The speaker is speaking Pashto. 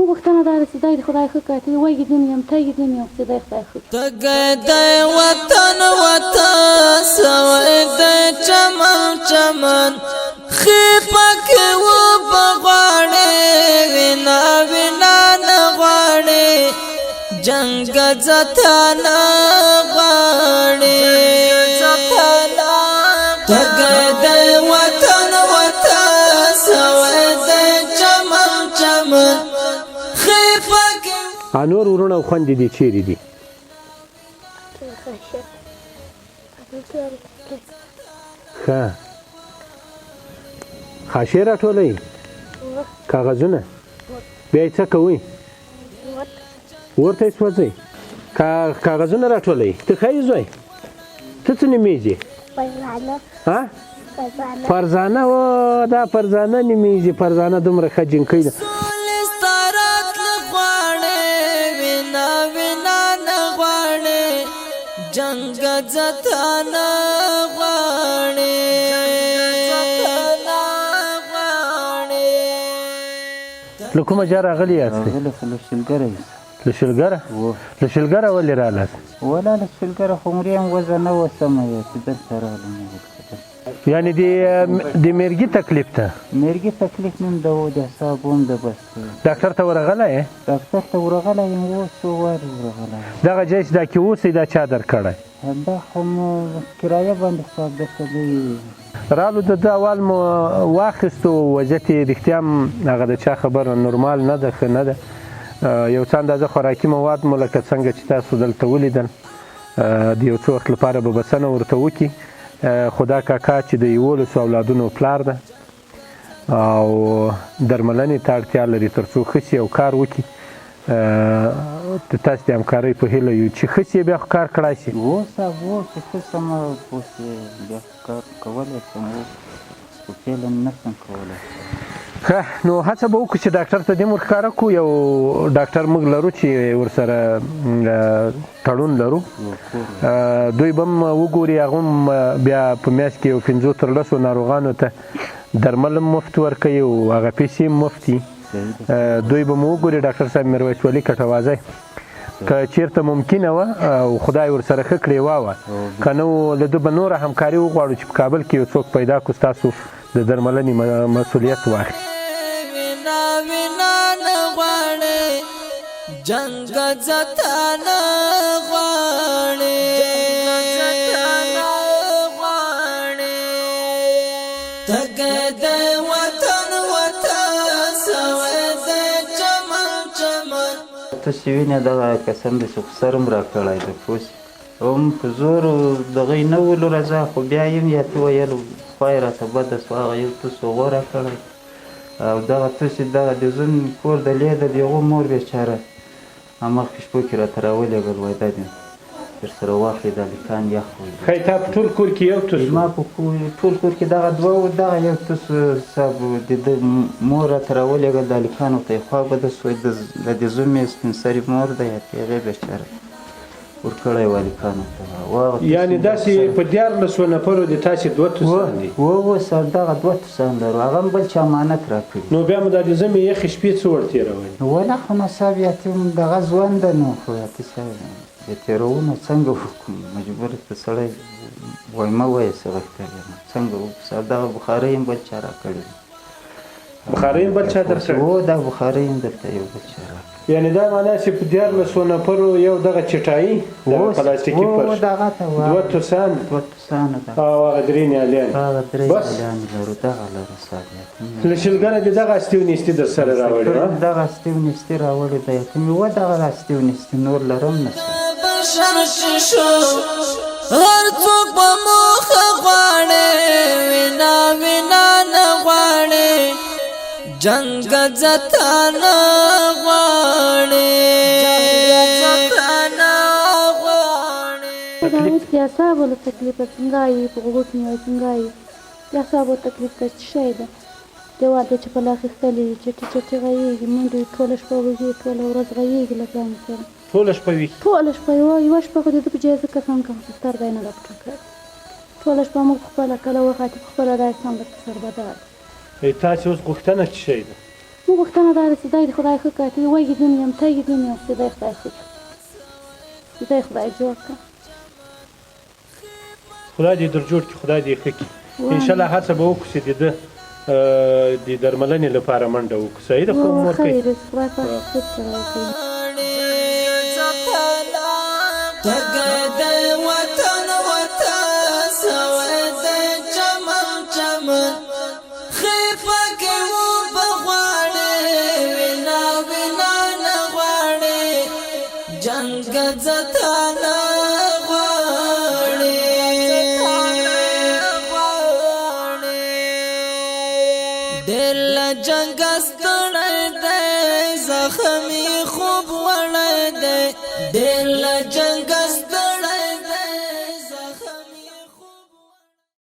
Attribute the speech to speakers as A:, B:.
A: زموږ غوښتنه دا ده چې دی د خدای ښه کړي، ته وږي دي یم، تږي دي یم، چې دی خدای ښه کړي.
B: تږی دی وطن وطن سوی دی چمن چمن، ښې پکې اوبه غواړي، وینا وینا نه غواړي، جنګ ځتا نه غواړي. تږی دی وطن وطن سوی دی چمن چمن، ښې پکې.
C: نور وروڼه او خوندې دي چیرې دي؟ ښه خاشې راټولوي کاغذونه، بیا یې څه کوئ؟ ورته یې سوځئ. کاغذونه راټولوي. ته ښه یې زوی، ته څه نومېږي؟ ها؟ فرزانه. و دا فرزانه نومېږي. فرزانه دومره ښه جینکۍ ده.
B: سولې ستا راتله غواړي، وینا وینا نه غواړي، جنګ ځتا نه غواړي.
C: له کومه ځایه راغلي یاست؟
D: راغلي خو له شلګره یو.
C: له شلګره؟ له شلګره ولې رالاست؟
D: ولا له شلګره خو مرې هم وضع نه وه سمه، یې چې دلته راغلم.
C: یعنی د میرګي تکلیف ته؟
D: میرګي تکلیف مې هم د و، د اعصابو هم د بس.
C: ډاکټر ته ورغلی یې؟
D: ډاکټر ته ورغلی یم، و څو وارې ورغلی یم.
C: دغه ځای چې دا کې اوسئ دا چا درکړی؟
D: دا خو مو کرایه باندې حساب درته دی.
C: رالو د ده احوال مو واخیستو، وضعیت یې رښتیا هم هغه د چا خبره نورمال نه ده، ښه نه ده. یو څه اندازه خوراکي مواد مو لکه څنګه چې تاسو دلته ولیدل د یو څه وخت لپاره به بسنه ورته وکړي. خو دا کاکا چې د 11 اولادونو پلار ده او درملنې ته اړتیا لري تر څو ښه شي او کار وکړي، د تاسو د همکارۍ په هیله یو چې ښه شي بیا خو کار کړای شي.
D: وو صاحب وو، چې ښه شم اوس بیا کار کولی شم، خو فعلا نه شم کولی.
C: ښه نو هڅه به وکړو چې ډاکټر ته دې ورښکاره کړو. یو ډاکټر موږ لرو چې ورسره تړون لرو، دوی به هم وګوري، هغه هم بیا په میاشت کې یو 5 تر 10 ناروغانو ته درمل هم مفت ورکوي او هغه پیسې هم مفت دي. دوی به مو وګوري. ډاکټر صاحب میرویس ولي کټوازی که چیرته ممکنه وه او خدای ورسره ښه کړې وه، که نه له ده به نوره همکاري وغواړو چې په کابل کې یو څوک پیدا کړو ستاسو د درملنې مسؤلیت واخلي.
B: وینا وینا نه غواړي، جنګ ځتا نه غواړي. تږی دی وطن وطن سوی دی چمن چمن.
D: تاسې وینئ دغه قسم دی چې خسر هم راکړی دی، پوه شوې، هم په زور دغه یې نه ولو رضا، خو بیا یې هم یاتي ویل خوا یې راته بده شوه. هغه یو تس هغو راکړی او دغه تس دغه د زوم کور د لې د هغو مور بېچاره هماغه شپو کې راته راولېږل، وایي دا دې در سره واخلي، دا لیکان یخ وي.
C: ښایي تا په ټول کور کې یو تس و؟
D: ما په ټول کور کې دغه دوه و، دغه یو تس صاحب د ده مور راته راولېږل، د هلکانو ته یې خوا بده شوه. د دې زوم یې سپین سرې مور دی، هغې بېچاره ورکړی و هلکانو ته.
C: یعنې داسې په 13 نفرو د تاسې دوه تسان دي؟
D: وو صاحب، دغه دوه تسان لرو، هغه هم بل چا امانت راکړي.
C: نو بیا مو دا د ژمي یخې شپې څه ور تېرولې؟
D: ولا خو نو صاحب یاتي هم دغه ژوند ده، نو خو یاتي صاحب د تېرولو څنګه وکړم، مجبور ته سړی وایي مه وایه څه غښتلی یم، څنګه وکړو صاحب. دغه بخارۍ هم بل چا راکړې ده.
C: بخارۍ هم بل چا درکړې؟
D: هو، دا بخارۍ هم دلته یو بل چا راکړې.
C: یعنې دا معنا چې په 13 نفرو یو دغه چټایي، دغه پلاستیکي فرش، دوه تسان او هغه درې نیالیان،
D: هغه درې
C: بس
D: نیالیان لرو، دغه لرو صاحب.
C: له شلګره دې دغه استي او نیستي در سره راوړې وه؟
D: دغه استي او نیستي راوړې ده، یتیم یوه دغه استي او نیستي، نور لرم نه.
B: بشر چې شو هر څوک به موخه غواړي، وینا وینا نه غواړي، جنګ ځتا نه غواړي.
A: دا اوس د اعصابو له تکلیفه څنګه یې په غوږو کې نیوی، څنګه یې د اعصابو تکلیف ته څه شی ده؟ دیوال ته چې په لاښې ښکلې وي، چټي چټي غږېږي، منډې ټوله شپه وږي، ټوله ورځ غږېږي له ځان سره.
C: ټوله شپه وي؟
A: ټوله شپه. یوه شپه خو د ده په جای زه قسم کوم چې سترګه یې نه ده پټه کړې. ټوله شپه موږ خپله کله وخاتي په خپله دا سم درته سربدار.
C: تاسې اوس غوښتنه څه شی ده؟
A: موږ غوښتنه دا ده چې دی دې خدای ښه کړي، چې وږي دې یم، تږي دې یم، چې دی خدای ښه کړي، چې دی خدای جوړ کړي.
C: خدای دې در جوړ کړي، خدای دې ښه کړي. ان شاء الله هڅه به وکړو چې د ده د درملنې لپاره منډه وکړو. صحیح ده خو مورکۍ؟
A: خیر خدای پاک ښه سره وکړي.
B: وطن وطن سوی د چمن چمن خېپه کې وبه غواړې، وینا وینا نه غواړې، جنګ ځتا نه غواړې. ډېر له جنګه ستړی دی، زخمي خوب وړی دی، ډېر له جنګه